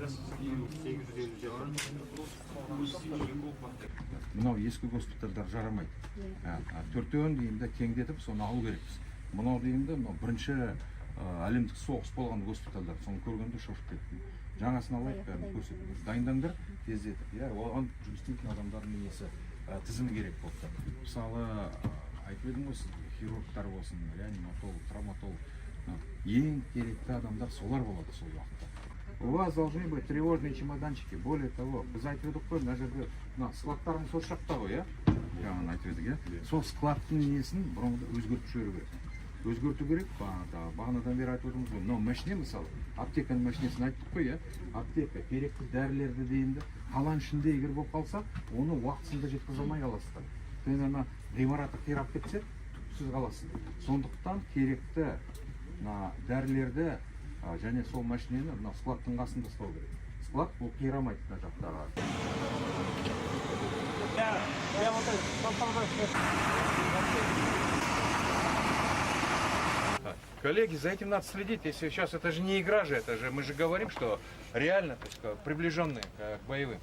857. Мынау ескі госпитальдар жарамайды. Төртеуін деймін да, кеңдетіп, соны алу керекпіз. Мынау деймін да, мынау бірінші әлемдік соғыс болған госпитальдар. Соны көргенде шошып кеттім. Жаңасын алайық, бәрін көрсетіп дайындаңдар тездетіп, иә. Оған жұмыс істейтін адамдардың несі, тізімі керек болып тұр. Мысалы, айтып едім ғой сізге, хирургтар болсын, реаниматолог, травматолог, мынау ең керекті адамдар солар болады сол уақытта. У вас должны быть тревожные чемоданчики. Более того, біз айтып едік қой, мына жерде мына складтарыңыз осы жақта ғой, иә? Жаңа айтып едік, иә. Сол складтың несін бұрынғыда өзгертіп жіберу керек. Өзгерту керек, бағанадан бері айтып отырмыз ғой. Мынау машине, мысалы, аптеканың машинесін айттық қой, иә. Аптека, керекті дәрілерді деймін, қаланың ішінде егер болып қалса, оны уақытысында жеткізе алмай қаласыздар. Кейін ана ғимараты қирап кетсе, түксіз қаласыз. Сондықтан керекті мына дәрілерді және сол машинені мына складтың қасында ұстау керек. Склад бұл қирамайды мына жақтағы. Я вот это. Коллеги, за этим надо следить. Если сейчас это же не игра же, это же мы же говорим, что реально, то есть, приближенные к боевым.